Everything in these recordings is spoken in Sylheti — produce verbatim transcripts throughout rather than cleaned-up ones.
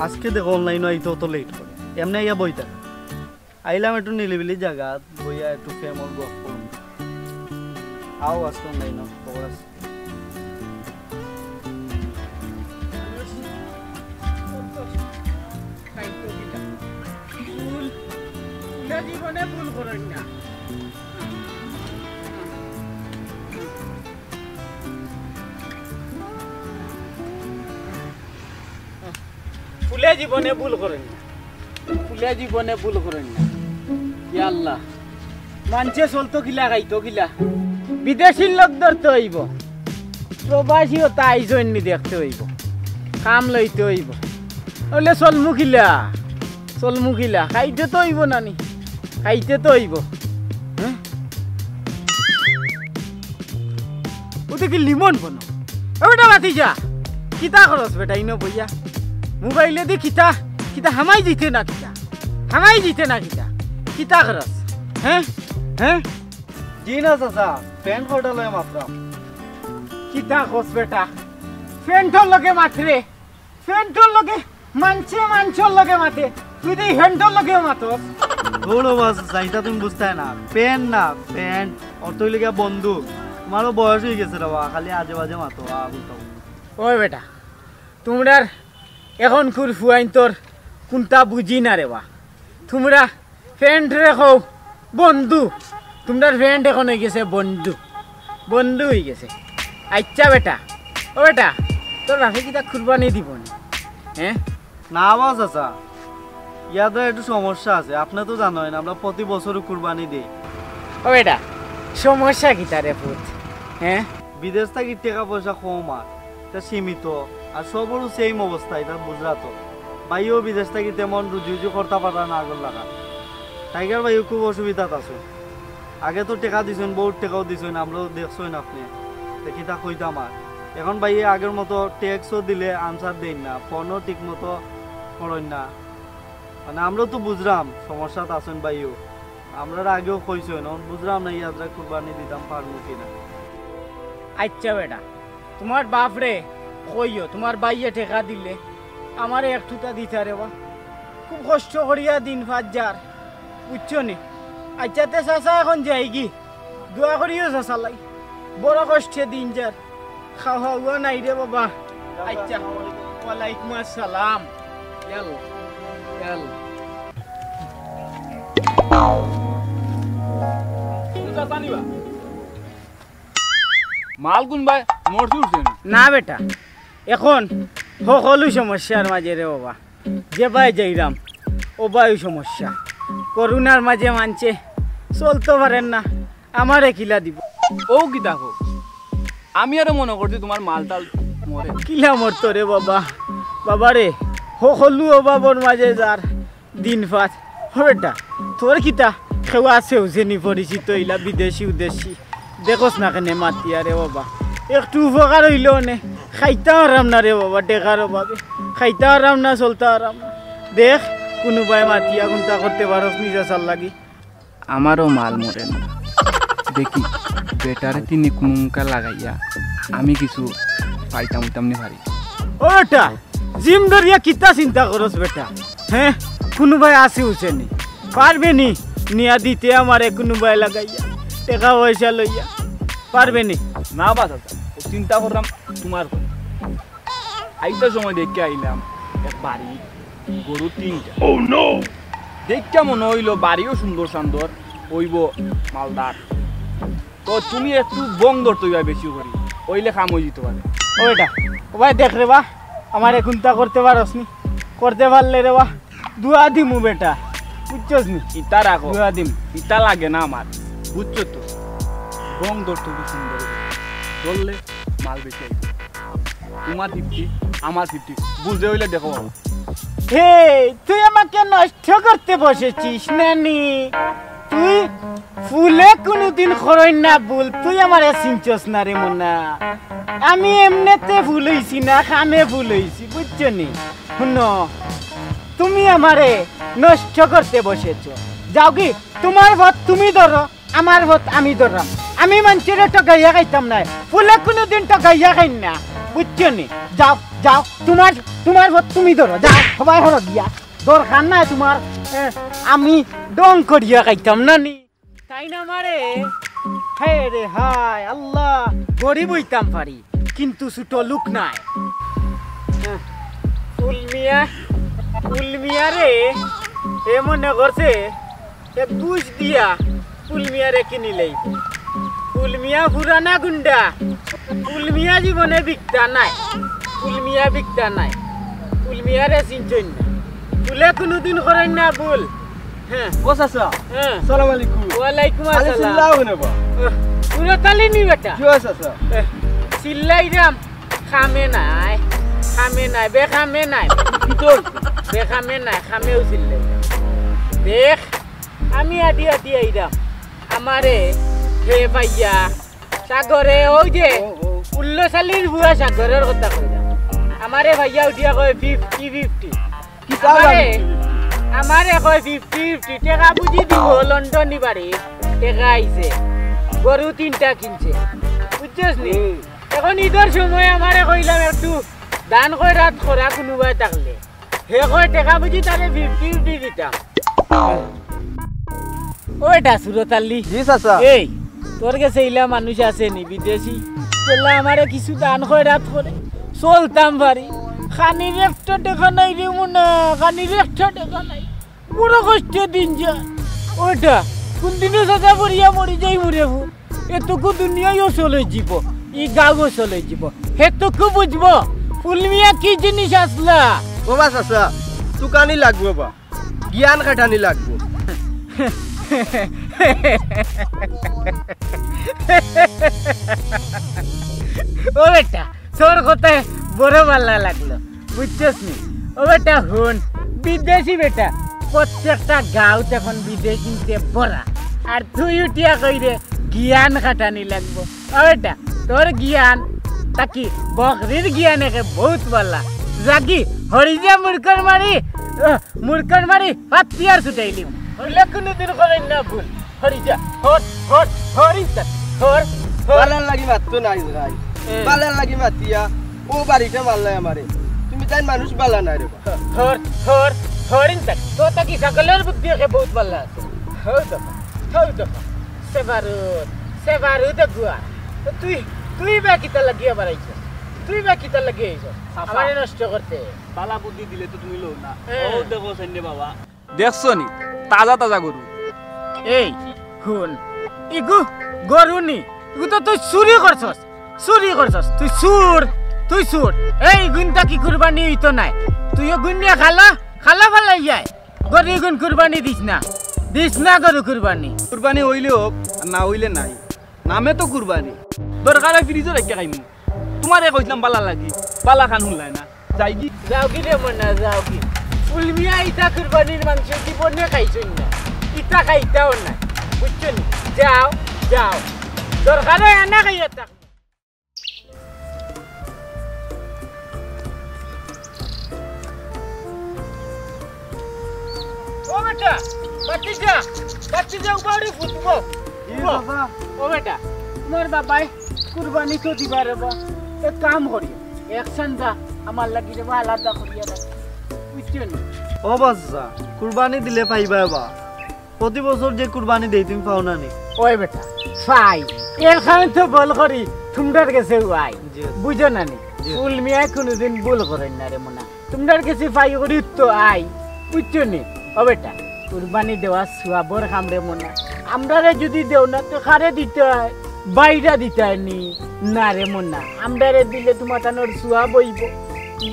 আজকে দেখো অনলাইনও আইতে অত লেট করে, এমনে আইয়া বই থাকে। আইলাম একটু নিলিবিলি জাগাত, বইয়া একটু প্রেমর গপ করুম। আও আজকে অনলাইনও খবর আছে। ভুল, ভুলে জীবনে ভুল করইন না। ভুলে জীবনে ভুল করইন না। ভুলে জীবনে ভুল করইন না। ইয়া আল্লাহ, মানষে চলতো কিলা, খাইতো কিলা? বিদেশির লগ ধরতে অইবো, প্রবাসী অতা আইছইন নি দেখতে অইবো, কাম লইতে অইবো। অইলে চলমু কিলা? চলমু কিলা? খাইতে তো অইবো নানি, খাইতে তো অইবো। হ্যাঁ? অউ দেখি লিমন বনো। এ বেটা ভাতিজা, কিতা করস বেটা ইনো বইয়া? মোবাইলেদি কিতা, কিতা হামাই দিতে না কিতা? হামাই দিতে না কিতা? কিতা করস? হ্যাঁ? হ্যাঁ? জি না চাচা, প্যান্ট কটা লইয়া মাতরাম। কিতা কস বেটা? প্যান্টর লগে মাতরে। প্যান্টর লগে মানষে মানষর লগে মাতে, তুই তো এই প্যান্টর লগে মাতস। ধুর বা চাচা, ইতা তুমি বুঝতায় না। প্যান্ট না, প্যান্ট। অর্থ অইলো গিয়া বন্ধু। তুমারও বয়স অইগেছে রে বা, খালি আজে বাজে মাতো, আ, বুঝতাম। ওই বেটা, তুমরার এখনকুর ফুয়াইন্তর কুনতা বুঝি না রে বা। তুমরা প্যান্টরে কও বন্ধু, তুমরার প্যান্ট এখন অইগেছে বন্ধু, বন্ধু অইগেছে। আইচ্ছা বেটা, ও বেটা, তোর বাপে কিতা কুরবানি দিবো নি? হ্যাঁ? না বা চাচা, ইয়াদে একটু সমস্যা আছে, আপনে তো জানইন আমরা প্রতি বছরও কুরবানি দেই। ও বেটা, সমস্যা কিতা রে পুত? হ্যাঁ? বিদেশ থাকি টেকা পয়সা কম আর, ইতা সীমিত, আর সবরও same অবস্থা, ইতা বুঝরা তো। ভাইও বিদেশ থাকি তেমন রুজি রুজি করতা পাররা না আগর লাখান। টাইগার ভাইও খুব অসুবিধাত আছইন। আগে তো টেকা দিছইন, বউত টেকাও দিছইন, আমরাও দেখছইন আপনে। তে কিতা কইতাম আর। এখন ভাইয়ে আগর মতো টেক্সটও দিলে answer দেইন না, ফোনও ঠিক মতো করইন না। মানে আমরাও তো বুঝরাম সমস্যাত আছইন ভাইও। আমরারে আগেও কইছইন, অখন বুঝরাম না ইয়াদরা কুরবানি দিতাম পারমু কি না। আইচ্ছা বেটা, তুমার বাপরে কইও, তুমার ভাইয়ে টেকা দিলে আমারে এক টুতা দিতা রে বা। খুব কষ্ট করিয়া দিন পাত যার, বুঝছো নি? আইচ্ছা তে চাচা এখন যাইগি, দোয়া করিও চাচার লাগি, বড় কষ্টে দিন যার। খাওয়া-দাওয়া নাই রে বাবা। আইচ্ছা, ওয়ালাইকুম আসসালাম। ইয়াল্লা, ইয়াল্লা। মাল কুনবায় মরছে উঠছে নি? না বেটা, এখন হকলউ সমস্যার মাজে রে বাবা। যেবায় যাইরাম, অবায়উ সমস্যা। করোনার মাজে মানষে চলতো পারের না, আমারে কিলা দিবো? অউ কিতা কও? আমি আরো মনো করছি তুমার মাল-টাল মরে। কিলা মরতো রে বাবা? বাবারে, হকলউ অভাবর মাজে যার দিন পাত। ও বেটা, তোর কিতা কেউ আছে উছেনি পরিচিত ইলা বিদেশি উদেশি? দেখোস না কেনে মাতিয়া রে বাবা, একটু উপকার অইলো অনে। খাইতা পাররাম না রে বাবা, টেকার অভাবে খাইতা পাররাম না, চলতা পাররাম না। দেখ, কুনুবায় মাতিয়া কুন্তা করতে পারোস নি চাচার লাগি। আমারও মাল মরে না, দেখি বেটারে তিনে কুনুমুকা লাগাইয়া আমি কিছু পাইতাম উইতাম নি পারি। ও বেটা, জিম ধরিয়া কিতা চিন্তা করস বেটা? হ্যাঁ, কুনুবায় আছে উছেনি? পারবে নি নিয়া দিতে আমারে কুনুবায় লাগাইয়া, টেকা পয়সা লইয়া? পারবে নি? না বা চাচা, অউ চিন্তা কররাম তুমার কথা। আইতার সময় দেখিয়া আইলাম এক বাড়ি, গরু তিনটা। দেখিয়া মনো অইলো বাড়িও সুন্দর সান্দর, অইবো মালদার। তো তুমি একটু বং ধরতে অইবা বেশি করি, অইলে কাম অইযিতো পারে। ও বেটা, ও ভাই দেখ রে বা, আমারে কুন্তা করতে পারস নি? করতে পারলে রে বা, দোয়া দিমু বেটা, বুঝছস নি? ইতা রাখো। দোয়া দিমু। ইতা লাগে না আমার, বুঝছো তো? বং ধরতে অইবো সুন্দর করি। ধরলে মাল বেশি আইবো। তুমার ফিফটি, আমার ফিফটি। বুঝে অইলে দেখো বাবা। হে, তুই আমাকে নষ্ট করতে বসেছিস নানি? তুই ভুলে কুনুদিন করইন না ভুল, তুই আমারে চিনছস না রে মনা। আমি এমনেতে ভুল অইছি না, কামে ভুল অইছি, বুঝছো নি? হুনো, তুমি আমারে নষ্ট করতে বসেছো। যাওগি, তুমার পথ তুমি ধরো, আমার পথ আমি ধররাম। আমি মানষরে ঠগাইয়া খাইতাম নায়, ভুলে কুনুদিন ঠগাইয়া খাইন না, বুঝছো নি? যাও। যাও, তুমার, তুমার পথ তুমি ধরো, যাও, সবাই হরো গিয়া। দরকার নাই তুমার, এ, আমি ডং করিয়া খাইতাম না নি। তাইন আমারে, হায় রে হায়, আল্লাহ, গরিব অইতাম পারি, কিন্তু ছোট লোক নায়। ফুলমিয়া, ফুলমিয়া রে, এ মনে করছে, এ ঘুষ দিয়া ফুলমিয়ারে কিনি লইব। ফুলমিয়া পুরানা গুন্ডা, ফুলমিয়া জীবনে বিকতা নায়, ফুলমিয়া বিকতা নায়, ফুলমিয়ারে চিনছইন না। ফুলে কুনুদিন করইন না ভুল। হ্যাঁ। ও চাচা, হ্যাঁ। সালাম আলাইকুম। ওয়ালাইকুম আরে আসসালাম। চিল্লাও কেনে বা? আহ, পুরো তালি নি বেটা। কি অয় চাচা? আহ, চিল্লাইরাম, কামে নাই, কামে নাই, বেকামে নাই। কি তো? বেকামে নাই, কামেও চিল্লাইরাম। দেখ, আমি আডি আডি আইরাম। আমারে হে পাইয়া, সাগরে, ওই যে, ও, ও। উল্লো চালির বুয়া সাগরর কথা কইরাম। আমারে পাইয়া উঠিয়া কয় ফিফটি ফিফটি। কিতা আমারে, জানি? আমারে কয় ফিফটি ফিফটি, টেকা বুঝি দিব, লন্ডনি বাড়ি, টেকা আইছে, গরু তিনটা কিনছে, বুঝছস নি? হুম। এখন ইদর সময় আমারে কইলাম একটু দান খয়রাত করা কুনুবায় থাকলে, হে কয় টেকা বুঝি তারে ফিফটি ফিফটি দিতাম। ও বেটা সুরত আলী। জি চাচা। এই, তোর গেছে ইলা মানুষ আছে নি বিদেশি? যেলা আমারে কিছু দান খয়রাত করে চলতাম পারি। খানির একটা টেকা নাই রে মুনা, খানির একটা টেকা নাই। বড় কষ্টে দিন যায়। ও বেটা, কুনদিনও চাচা পড়িয়া মরি যাইমু রে ফুত। এটুকু দুনিয়াও চলে যাব, ই গাঁও চলে যাব। হেটুকু বুঝবো, ফুলমিয়া কি জিনিস আছলা। ও বা চাচা, তুকানি লাগবো বা। জ্ঞান খাটানি লাগবো। ও বেটা, তোর কথায় বড় ভালা লাগলো, বুঝছস নি? ও বেটা হুন, বিদেশি বেটা, প্রত্যেকটা গাঁওত এখন বিদেশিতে ভরা। আর তুই উঠিয়া কইরে জ্ঞান খাটানি লাগবো। ও বেটা, তোর জ্ঞান তাকি বকরির জ্ঞান একে বহুত ভালা। যাগি, হরি যা মুরকর মারি, ও, মুরকর মারি, পাত্তি আর ছুটাইলিম। হইলে কুনুদিন করইন না ভুল। হরি যা, হর, হর, হর ইনসান, হর, হর। বালার লাগি মাততো না ইসরাইল। এ। বালার লাগি মাতিয়া, ও বাড়িতে মারলাই আমারে। তুমি তাইন মানুষ বালা নায় রে বা। হর, হর, হর ইনসান। তো তাকি ছাগলর বুদ্ধি একে বহুত বালা আছে। হউ দেখো, হউ দেখো। সে বারুদ, সে বারুদ আগুয়া। তো তুই, তুই বা কিতা লাগিয়া বাড়াইছস? তুই বা কিতা লাগিয়া আইছস? চাচা। আমারে নষ্ট করতে। বালা বুদ্ধি দিলে তো তুমি লও না। এ। ও দেখো সৈন্য বাবা। দেখছো নি? তাজা তাজা গরু। এই, হুন। ইগু গরু নি। ইগু তো তুই চুরি করছস। চুরি করছস। তুই চুর। তুই চুর। এই গুনটা কি কুরবানি অইতো নায়? তুইও গুনিয়া খালা, খালা ফালাই যায়। গরু গুন কুরবানি দিস না। দিস না গরু কুরবানি। কুরবানি অইলে অউক, আর না অইলে নাই। নামে তো কুরবানি। দরকার অয় ফ্রিজো রাখিয়া খাইমু। তুমারে কইছলাম বালা লাগি, বালা খান হুনলায় না। যাইগি? যাওগি রে মনা, যাওগি। ফুলমিয়া ইতা কুরবানির মাংস জীবনে খাইছইন না। ইতা খাইতাও না। বুঝছো নি? যাও, যাও। দরকার অয় আনা খাইয়া থাক। ও বেটা, বাচ্চা যা, বাচ্চা যা, উবারে ফুটবো। জি বাবা। ও বেটা, তুমার বাবায় কুরবানি তো দিবা রে বা। এক কাম করি, এক চান্দা আমার লাগি রে বা আলাদা করিয়া রাখ। বুঝছো নি? ও বাচ্চা, কুরবানি দিলে পাইবা বা। প্রতি বছর যে কুরবানি দেই, তুমি পাও না নি? ওই বেটা, পাই। এর কারণে তো বল করি, তুমরার গেছে আই। জি। বুঝো না নি? জি। ফুলমিয়ায় কুনুদিন ভুল করইন না রে মনা। তুমরার গেছে পাই করি তো আই। বুঝছো নি? ও বেটা, কুরবানি দেওয়া সওয়াবর কাম রে মনা। আমরারে যুদি দেও না, তে কারে দিতায়? বাইরে দিতায় নি? না রে মনা, আমরারে দিলে তুমার তানর সওয়াব অইবো।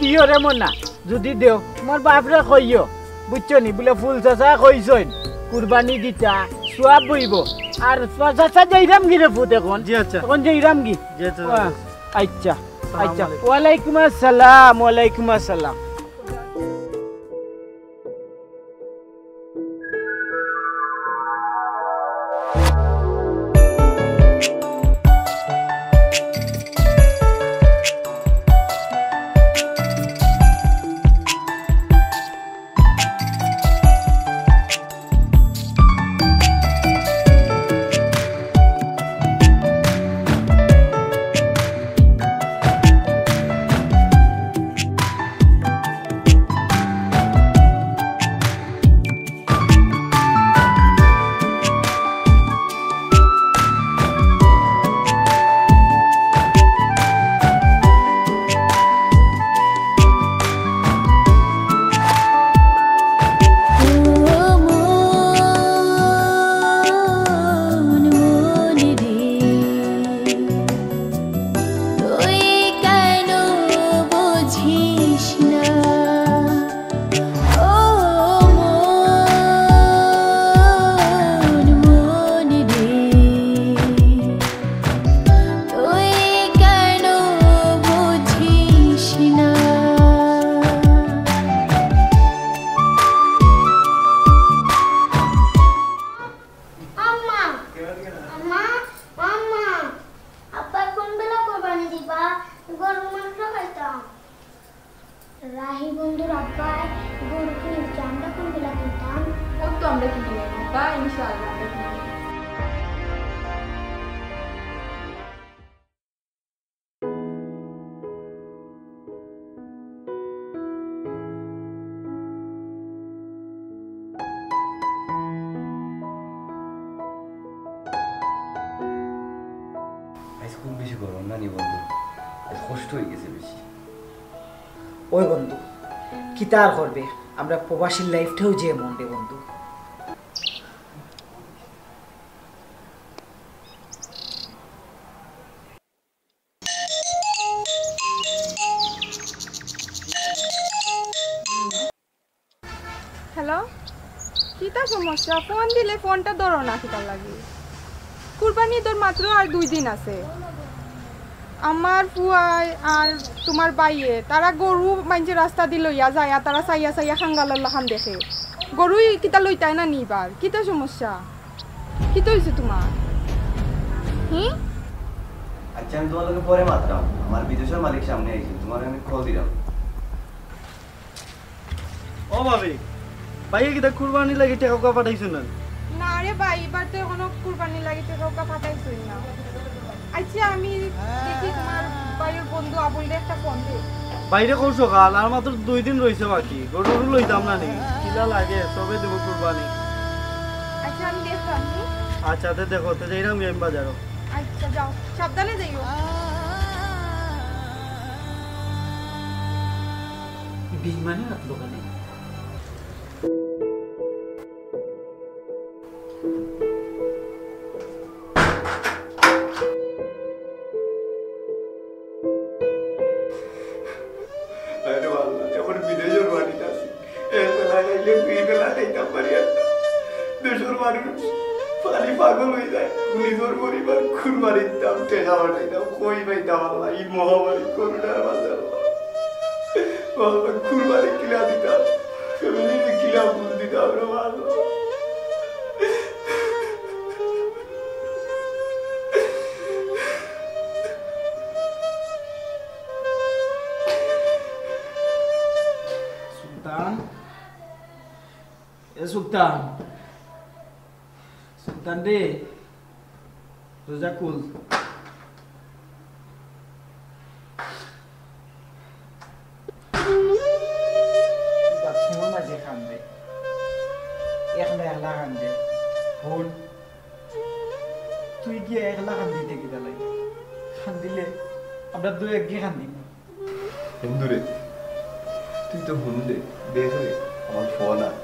দিও রে মনা। যুদি দেও, তুমার বাপরে কইও, বুঝছো নি? বুলে ফুল চাচায় কইছইন, কুরবানি দিতা, সওয়াব অইবো। আর চাচা যাইরাম গি রে ফুত এখন? জি, আচ্ছা। এখন যাইরাম গি? জি, আচ্ছা। আ, আচ্ছা, আসসালামু আচ্ছা। আলাইকুম। ওয়ালাইকুম আসসালাম, ওয়ালাইকুম আসসালাম। রাহি বন্ধুর আব্বায় গরু কিনছে, আমরা কোন বেলা কিনতাম? ও তো আমরা কিনে নেব, বা ইনশাআল্লাহ আমরা কিনে নেব। আইজ খুব বেশি গরম না নি বন্ধু? আইজ কষ্ট অই গেছে বেশি। ওই বন্ধু, কিতা আর করবে, আমরা প্রবাসীর লাইফটাও যে এমন রে বন্ধু। হ্যালো, কিতা সমস্যা? ফোন দিলে ফোনটা ধরো না কিতার লাগি? কুরবানি ঈদর মাত্র আর দুই দিন আছে। আমার ফুয়ায় আর তোমার ভাইয়ে তারা গরু মাইনষে রাস্তাদি লইয়া যায়, আর তারা চাইয়া চাইয়া খাঙ্গালর লাখান দেখে। গরুই কিতা লইতায় না নিবার? কিতা সমস্যা? কিতা অইছে তোমার? হুম? আচ্ছা, আমি তোমার লগে পরে মাতরাম। আমার বিদেশর মালিক সামনে আইছে, তোমারে আমি কল দিরাম। ও ভাবি, ভাইয়ে কিতা কুরবানি লাগি টেকা উকা পাঠাইছইন না? না রে ভাই, এবার তো এখনো কুরবানি লাগি টেকা উকা পাঠাইছইন না। আচ্ছা, আমি দেখি তোমার ভাইর বন্ধু আবুলরে একটা ফোন দেই। ভাইরে কও সকাল, আর মাত্র দুই দিন রইছে বাকি, গরু টরু লইতাম না নি? কিলা লাগে, সবে দিব কুরবানি। আচ্ছা, আমি দেখলাম নি। আচ্ছা, তে দেখো, তে যাইরাম আমি বাজারো। আচ্ছা, যাও, সাবধানে যাইও। বেইমানি মাতলো কেনে? আরে আল্লাহ, এখন বিদেশর বাড়িত আছি। এক বেলা খাইলে দুই বেলা খাইতাম পারি আর না। দেশর মানুষ পানি পাগল অই যায়। নিজর পরিবার কুরবানি দিতাম, টেকা পাঠাইতাম, কই পাইতাম আল্লাহ, এই মহামারী করোনার মাঝে আল্লাহ। আল্লাহ, কুরবানি কিলা দিতাম, ফ্যামিলিরে কিলা বুঝ দিতাম রে আল্লাহ। সুলতান, এ সুলতান, সুলতান রে, দরজা খুল। বাথরুমর মাঝে কান্দে, একলা একলা কান্দে। হুন, তুই গিয়া একলা কান্দিতে কিতা লাগি? কান্দিলে আমরা দুই একগি কান্দিমু। বন্ধুরে, তুই তো হুনলে, দেখ রে, আমার ফোন আর।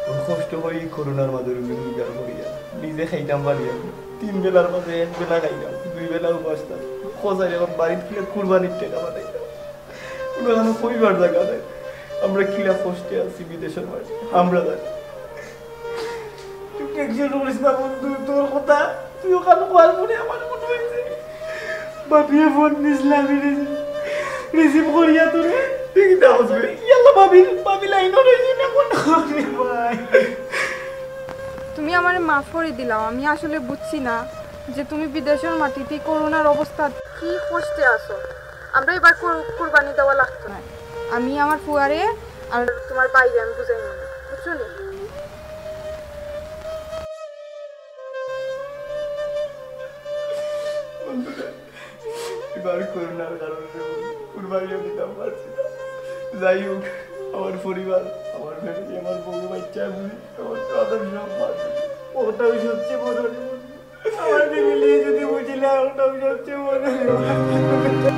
ওর কষ্ট করি করোনার মাঝে রুগী রোজগার করিয়া, নিজে খাইতাম পারি আমি। তিন বেলার মাঝে এক বেলা খাইতাম, দুই বেলা উপাস থাকি। খোঁজাই এখন বাড়িত কিলা কুরবানির টেকা পাঠাইতাম। কোনো কানো কইবার জাগা নাই। আমরা কিলা কষ্টে আছি বিদেশর মাঝে, আমরা জানি। তুই টেনশন করিস না বন্ধু, তোর কথা তুই ওখানে কল করে আমার মনে হয়েছে। বাপিয়ে ফোন দিছিল, আমি রিসিভ করিয়া তোরে। তুই কিতা বুঝবি? ইয়াল্লা, বাপি, বাপি লাইনও রয়েছে না, কোন খবর নেই ভাই। তুমি আমারে মাফ করি দিলাও, আমি আসলে বুঝছি না যে তুমি বিদেশর মাটিতে করোনার অবস্থা কি কষ্টে আছো। আমরা এবার কুর-, কুরবানি দেওয়া লাগতো না। আমি আমার ফুয়ারে আর তোমার ভাইরে আমি বুঝাই নিব, বুঝছো নি? বন্ধুরা, এবার করোনার কারণে কুরবানিও দিতাম পারছি না। যাই হোক, আমার পরিবার, আমার ফ্যামিলি, আমার বউ, বাচ্চা, আমি, আমার ব্রাদার সব মারছে। ওটাই সবচেয়ে বড় রে বন্ধু। আমার ফ্যামিলি যদি বুঝিলে, ওটাই সবচেয়ে বড় রে বন্ধু।